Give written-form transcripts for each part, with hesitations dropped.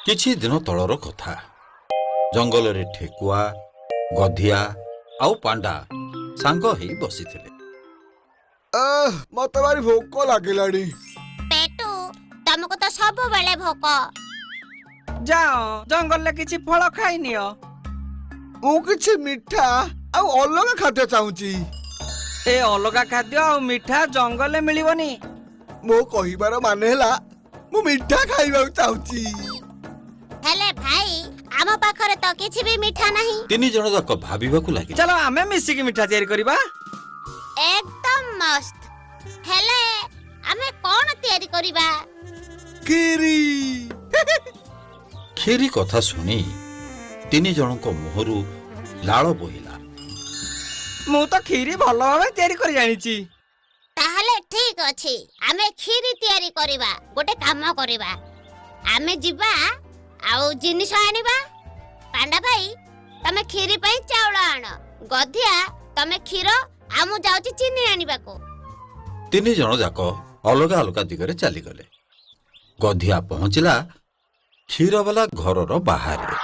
କିଛି ଦିନ ତଳର କଥା। ଜଙ୍ଗଲରେ ଠେକୁଆ, ଗଧିଆ ଆଉ ପାଣ୍ଡା ସାଙ୍ଗ ହେଇ ବସିଥିଲେ। ଆଃ, ମତେ ଭାରି ଭୋକ ଲାଗିଲାଣି। ପେଟୁ, ତମକୁ ତ ସବୁବେଳେ ଭୋକ। ଯାଅ, ଜଙ୍ଗଲରେ କିଛି ଫଳ ଖାଇନିଅ। ମୁଁ କିଛି ମିଠା ଆଉ ଅଲଗା ଖାଦ୍ୟ ଚାହୁଁଛି। ଏ ଅଲଗା ଖାଦ୍ୟ ଆଉ ମିଠା ଜଙ୍ଗଲରେ ମିଳିବନି। ମୋ କହିବାର ମାନେ ହେଲା, ମୁଁ ମିଠା ଖାଇବାକୁ ଚାହୁଁଛି। ହେଲେ ଭାଇ, ଆମ ପାଖରେ ତ କିଛି ବି ମିଠା ନାହିଁ। ତିନି ଜଣ ଯାକ ଭାବିବାକୁ ଲାଗିଲେ। ଚାଲ, ଆମେ ମିଶିକି ମିଠା ତିଆରି କରିବା। ଏକଦମ ମସ୍ତ। ହେଲେ ଆମେ କଣ ତିଆରି କରିବା? ଖିରି। କ୍ଷୀରି କଥା ଶୁଣି ତିନି ଜଣଙ୍କ ମୁହଁରୁ ଲାଳ ବୋହିଲା। ମୁଁ ତ କ୍ଷୀରି ଭଲ ଭାବେ ତିଆରି କରି ଜାଣିଛି। ତାହେଲେ ଠିକ ଅଛି, ଆମେ କ୍ଷୀରି ତିଆରି କରିବା। ଗୋଟେ କାମ କରିବା, ଆମେ ଯିବା ଆଉ ଜିନିଷ ଆଣିବା। ପାଣ୍ଡା ଭାଇ, ତମେ କ୍ଷୀରି ପାଇଁ ଚାଉଳ ଆଣ। ଗଧିଆ, ତମେ କ୍ଷୀର, ଆଉ ମୁଁ ଯାଉଛି ଚିନି ଆଣିବାକୁ। ତିନି ଜଣ ଯାକ ଅଲଗା ଅଲଗା ଦିଗରେ ଚାଲିଗଲେ। ଗଧିଆ ପହଞ୍ଚିଲା କ୍ଷୀରବାଲା ଘରର ବାହାରେ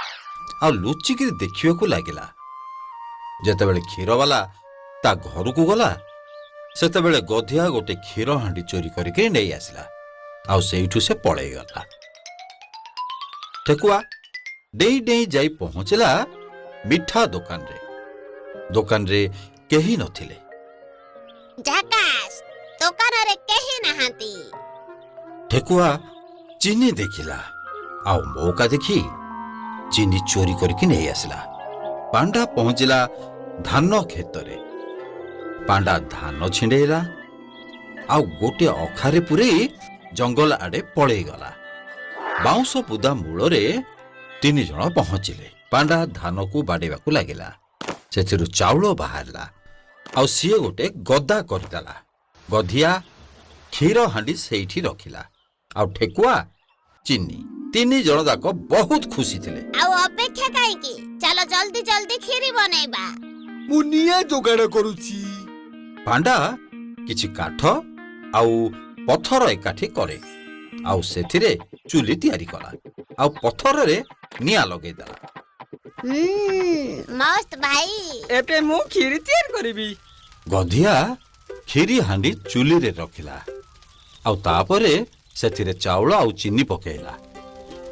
ଆଉ ଲୁଚିକିରି ଦେଖିବାକୁ ଲାଗିଲା। ଯେତେବେଳେ କ୍ଷୀରବାଲା ତା ଘରକୁ ଗଲା, ସେତେବେଳେ ଗଧିଆ ଗୋଟେ କ୍ଷୀର ହାଣ୍ଡି ଚୋରି କରିକି ନେଇ ଆସିଲା ଆଉ ସେଇଠୁ ସେ ପଳେଇଗଲା। ଠେକୁଆ ଡେଇଁ ଡେଇଁ ଯାଇ ପହଞ୍ଚିଲା ମିଠା ଦୋକାନରେ। ଦୋକାନରେ କେହି ନଥିଲେ। ଝାକାସ୍, ଦୋକାନରେ କେହି ନାହାନ୍ତି। ଠେକୁଆ ଚିନି ଦେଖିଲା ଆଉ ମୌକା ଦେଖି ଚିନି ଚୋରି କରିକି ନେଇ ଆସିଲା। ପାଣ୍ଡା ପହଞ୍ଚିଲା ଧାନ କ୍ଷେତରେ। ପାଣ୍ଡା ଧାନ ଛିଣ୍ଡେଇଲା ଆଉ ଗୋଟିଏ ଅଖାରେ ପୂରେଇ ଜଙ୍ଗଲ ଆଡ଼େ ପଳେଇଗଲା। ବାଉଁଶ ବୁଦା ମୂଳରେ ତିନି ଜଣ ପହଞ୍ଚିଲେ। ପାଣ୍ଡା ଧାନକୁ ବାଡ଼େଇବାକୁ ଲାଗିଲା। ସେଥିରୁ ଚାଉଳ ବାହାରିଲା ଆଉ ସିଏ ଗୋଟେ ଗଦା କରିଦେଲା। ଗଧିଆ କ୍ଷୀର ହାଣ୍ଡି ସେଇଠି ରଖିଲା ଆଉ ଠେକୁଆ ଚିନି। ତିନି ଜଣ ଯାକ ବହୁତ ଖୁସି ଥିଲେ। ଆଉ ଅପେକ୍ଷା କାହିଁକି? ଚାଲ, ଜଲ୍ଦି ଜଲ୍ଦି କ୍ଷୀରି ବନେଇବା। ମୁଁ ନିଆଁ ଯୋଗାଡ଼ କରୁଛି। ପାଣ୍ଡା କିଛି କାଠ ଆଉ ପଥର ଏକାଠି କରେ ଆଉ ସେଥିରେ ଚୁଲି ତିଆରି କଲା ଆଉ ପଥରରେ ନିଆଁ ଲଗେଇଦେଲା। ହୁଁ ମସ୍ତ ଭାଇ। ଏବେ ମୁଁ କ୍ଷୀରି ତିଆରି କରିବି। ଗଧିଆ କ୍ଷୀରି ହାଣ୍ଡି ଚୁଲିରେ ରଖିଲା ଆଉ ତାପରେ ସେଥିରେ ଚାଉଳ ଆଉ ଚିନି ପକେଇଲା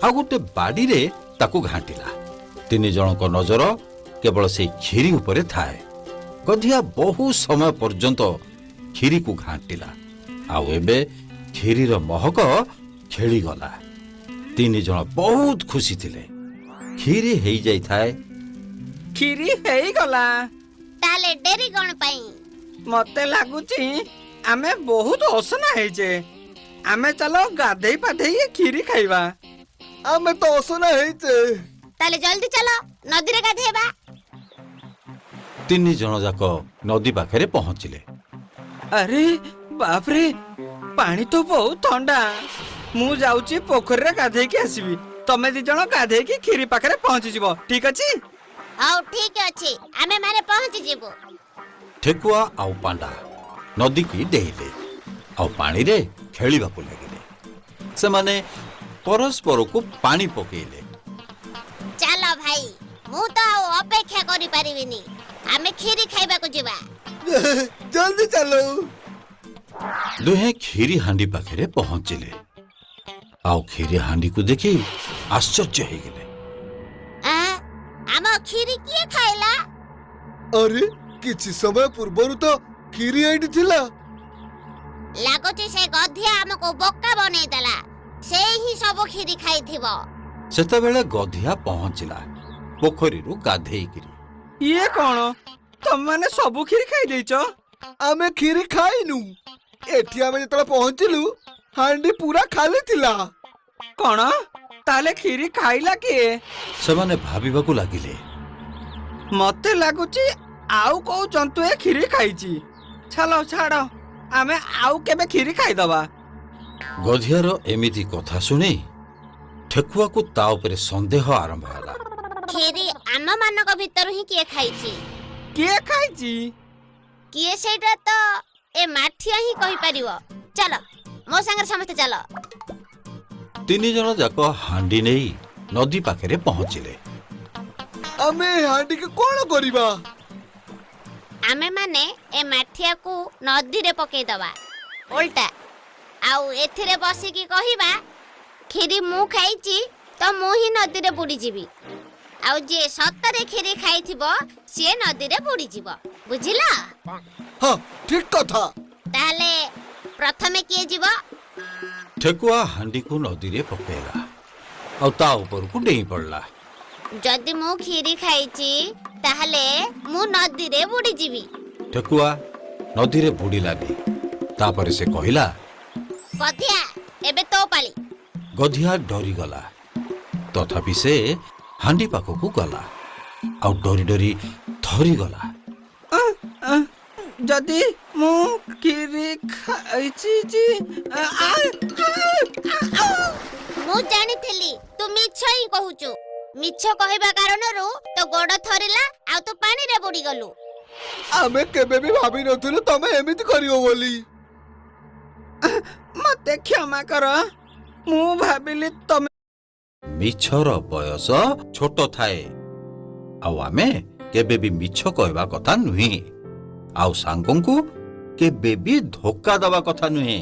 ଆଉ ଗୋଟେ ବାଡ଼ିରେ ତାକୁ ଘାଣ୍ଟିଲା। ତିନି ଜଣଙ୍କ ନଜର କେବଳ ସେଇ କ୍ଷୀରି ଉପରେ ଥାଏ। ଗଧିଆ ବହୁ ସମୟ ପର୍ଯ୍ୟନ୍ତ କ୍ଷୀରିକୁ ଘାଣ୍ଟିଲା ଆଉ ଏବେ କ୍ଷୀରିର ମହକ ଖେଳିଗଲା। ତିନି ଜଣ ବହୁତ ଖୁସି ଥିଲେ। କ୍ଷୀରି ହେଇଯାଇଥାଏ। କ୍ଷୀରି ହେଇଗଲା। ତାହେଲେ ଡେରି କଣ ପାଇଁ? ମତେ ଲାଗୁଛି ଆମେ ବହୁତ ଅସନା ହେଇଛେ। ଆମେ ଚାଲ ଗାଧେଇ ପାଧେଇ କ୍ଷୀରି ଖାଇବା। ଆମେ ତ ଅସନା ହେଇଛେ। ତାହେଲେ ଜଲ୍ଦି ଚାଲ, ନଦୀରେ ଗାଧେଇବା। ତିନି ଜଣ ଯାକ ନଦୀ ପାଖରେ ପହଞ୍ଚିଲେ। ଆରେ ବାପରେ, ପାଣି ତ ବହୁତ ଥଣ୍ଡା। ମୁଁ ଯାଉଛି ପୋଖରୀରେ ଗାଧେଇକି ଆସିବି। ତମେ ଦି ଜଣ ଗାଧେଇକି କ୍ଷୀରି ପାଖରେ ପହଞ୍ଚିଯିବ, ଠିକ ଅଛି? ହଉ, ଠିକ ଅଛି, ଆମେ ମାନେ ପହଞ୍ଚି ଯିବୁ। ଠେକୁଆ ଆଉ ପାଣ୍ଡା ନଦୀକି ଡେଇଁଲେ ଆଉ ପାଣିରେ ଖେଳିବାକୁ ଲାଗିଲେ। ସେମାନେ ପରସ୍ପରକୁ ପାଣି ପକେଇଲେ। ଚାଲ ଭାଇ, ମୁଁ ତ ଆଉ ଅପେକ୍ଷା କରିପାରିବିନି। ଆମେ କ୍ଷୀରି ଖାଇବାକୁ ଯିବା। ଜଲ୍ଦି ଚାଲ। ଦୁହେଁ କ୍ଷୀରି ହାଣ୍ଡି ପାଖରେ ପହଞ୍ଚିଲେ ଆଉ କ୍ଷୀରି ହାଣ୍ଡିକୁ ଦେଖି ଆଶ୍ଚର୍ଯ୍ୟ ହେଇଗଲେ। ଆଁ, ଆମ କ୍ଷୀରି କିଏ ଖାଇଲା? ଆରେ, କିଛି ସମୟ ପୂର୍ବରୁ ତ ଖିରି ଏଇଠି ଥିଲା। ଲାଗୁଛି ସେ ଗଧିଆ ଆମକୁ ବୋକା ବନେଇଦେଲା। ସେ ହିଁ ସବୁ କ୍ଷୀରି ଖାଇଥିବ। ସେତେବେଳେ ଗଧିଆ ପହଞ୍ଚିଲା ପୋଖରୀରୁ ଗାଧେଇକିରି। ଇଏ କଣ? ତମମାନେ ସବୁ କ୍ଷୀରି ଖାଇ ଦେଇଛ? ଆମେ ଖିରି ଖାଇନୁ। ଏଠି ଆମେ ଯେତେବେଳେ ପହଞ୍ଚିଲୁ, ହାଣ୍ଡି ପୁରା ଖାଲି ଥିଲା। କଣ? ତାହେଲେ କ୍ଷୀରି ଖାଇଲା କିଏ? ସେମାନେ ଭାବିବାକୁ ଲାଗିଲେ। ମତେ ଲାଗୁଛି ଆଉ କୋଉ ଜନ୍ତୁ ଏ କ୍ଷୀରି ଖାଇଛି। ଚାଲ, ଛାଡ, ଆମେ ଆଉ କେବେ କ୍ଷୀରି ଖାଇଦବା। ଗଧିଆର ଏମିତି କଥା ଶୁଣି ଠେକୁଆକୁ ତା ଉପରେ ସନ୍ଦେହ ଆରମ୍ଭ ହେଲା। କ୍ଷୀରି ଆମ ମାନଙ୍କ ଭିତରୁ ହିଁ କିଏ ଖାଇଛି। କିଏ ଖାଇଛି? କିଏ ସେଇଟା ତ ଏ ମାଠିଆ ହିଁ କହିପାରିବ। ଚାଲ, ମୋ ସାଙ୍ଗରେ ସମସ୍ତେ ଚାଲ। ତିନି ଜଣ ଯାକ ହାଣ୍ଡି ନେଇ ନଦୀ ପାଖରେ ପହଞ୍ଚିଲେ। ଆମେ ଏ ହାଣ୍ଡିକୁ କଣ କରିବା? ଆମେମାନେ ଏ ମାଠିଆକୁ ନଦୀରେ ପକେଇଦବା ଓଲଟା, ଆଉ ଏଥିରେ ବସିକି କହିବା, କ୍ଷୀରି ମୁଁ ଖାଇଛି ତ ମୁଁ ହିଁ ନଦୀରେ ବୁଡ଼ିଯିବି। ଆଉ ଯିଏ ସତରେ କ୍ଷୀରି ଖାଇଥିବ, ସିଏ ନଦୀରେ ବୁଡ଼ିଯିବ, ବୁଝିଲ? ହଁ, ଠିକ କଥା। ତାହେଲେ ପ୍ରଥମେ କିଏ ଯିବ? ଠେକୁଆ ହାଣ୍ଡିକୁ ନଦୀରେ ପକେଇଲା ଆଉ ତା ଉପରକୁ ଡେଇଁ ପଡ଼ିଲା। ଯଦି ମୁଁ କ୍ଷୀରି ଖାଇଛି, ତାହେଲେ ମୁଁ ନଦୀରେ ବୁଡ଼ିଯିବି। ଠେକୁଆ ନଦୀରେ ବୁଡ଼ିଲାନି। ତାପରେ ସେ କହିଲା, ଗଧିଆ, ଏବେ ତୋ ପାଳି। ଗଧିଆ ଡରିଗଲା। ତଥାପି ସେ ହାଣ୍ଡି ପାଖକୁ ଗଲା ଆଉ ଡରି ଡରି ଥରିଗଲା। ଯଦି ମୁଁ କ୍ଷୀରି ଖାଇଛି ଆ, ଆ, ଆ, ଆ। ମୁଁ ଜାଣିଥିଲି ତୁ ମିଛ ହିଁ କହୁଛୁ। ମିଛ କହିବା କାରଣରୁ ତୋ ଗୋଡ ଥରିଲା ଆଉ ତୁ ପାଣିରେ ବୁଡ଼ିଗଲୁ। ଆମେ କେବେ ବି ଭାବି ନଥିଲୁ ତମେ ଏମିତି କରିବ ବୋଲି। ମତେ କ୍ଷମା କର, ମୁଁ ଭାବିଲି ତମେ ମିଛର ବୟସ ଛୋଟ ଥାଏ ଆଉ ଆମେ କେବେ ବି ମିଛ କହିବା କଥା ନୁହେଁ ଆଉ ସାଙ୍ଗଙ୍କୁ କେବେ ବି ଧୋକା ଦେବା କଥା ନୁହେଁ।